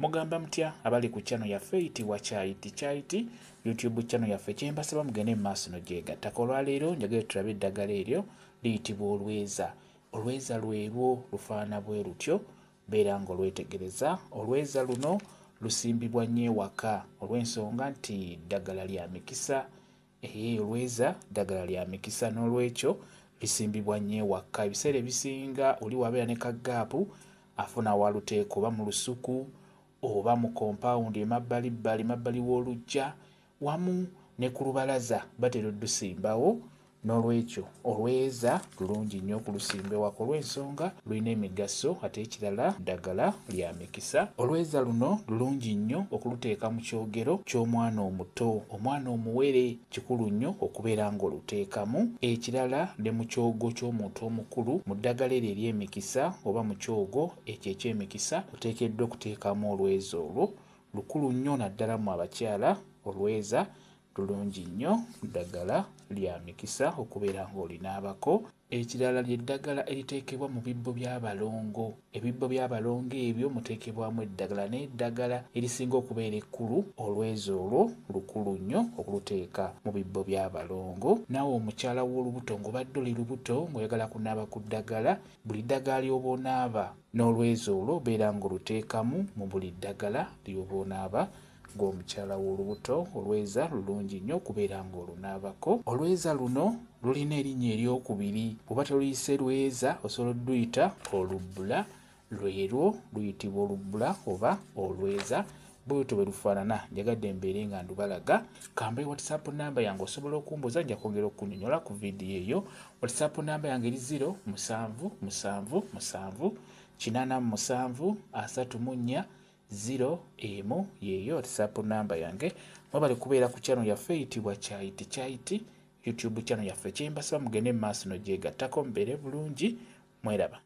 Mugamba mutya abali ku channel yaffe eyitibwa Kyayiti Kyayiti YouTube channel yaffe? Kyembasaba mugende mu maaso nogyegattako. Olwaleero njagala tulabe eddagala eryo liyitibwa olweza. Olweza lwerwo lufaanana bwe lutyo, beera ng'olwetegereza. Olweza luno lusimbibwa nnyo ewaka olw'ensonga nti ddagala lya mikisa. Olweza ddagala lya mikisa, n'olwekyo lisimbibwa nnyo ewaka. Ebiseera ebisinga oli wabeera ne kagaapu afuna waluteeka, oba mu lusuku oba mu kompawundi emabbalibbali, mabbali w'oluggya, wamu ne ku lubalaza batera oddusimbawo. N'olwekyo olweza lulungi nnyo okulusimba ewaka olw'ensonga lulina emigaso, ate ekirala ddagala lya mikisa. Olweza luno lulungi nnyo okuluteeka mu kyogero ky'omwana omuto, omwana omuwere, kikulu nnyo okubeera ng'oluteekamu. Ekirala ne mu kyogo ky'omuntu omukulu, mu ddagala eryo ery'emikisa oba mu kyogo ekyo eky'emikisa oteekeddwa okuteekamu olweza olwo. Lukulu nnyo naddala mu abakyala. Olweza lulungi nnyo, ddagala lya mikisa okubeera ng'olinaabako. Ekirala ly'eddagala eriteekebwa mu bibbo by'abalongo. Ebibbo by'abalongo ebyo muteekebwamu eddagala, n'eddagala erisinga okubeera ekkulu olweza olwo lukulu nnyo okuluteeka mu bibbo by'abalongo. Naawe omukyala w'olubuto ng'obadde oli lubuto ng'oyagala kunaaba ku ddagala, buli ddagala ly'oba onaaba n'olweza olwo beera ng'oluteekamu mu buli ddagala ly'oba onaaba ng'omukyala w'olubuto. Olweza lulungi nnyo okubeera ng'olunaabako. Olweza luno lulina erinnya eryokubiri, bw'oba toluyise lweza osobola odduyita olubbula. Lwerwo luyitibwa olubbula oba olweza, bwetyo bwe lufaanana. Njagadde mbeere nga ndubalaga. Kambe WhatsApp namba yange osobola okumbuuza, nja kwongera okunyonyola ku vidiyo eyo. WhatsApp namba yange eri 0 7 7 7 87 34 0 1, yeeyo WhatsApp namba yange. Mwebale kubeera ku channel yaffe eyitibwa Kyayiti Kyayiti YouTube channel yaffe. Kyembasaba mugende mu maaso nogyegattako, mubeere bulungi, mweraba.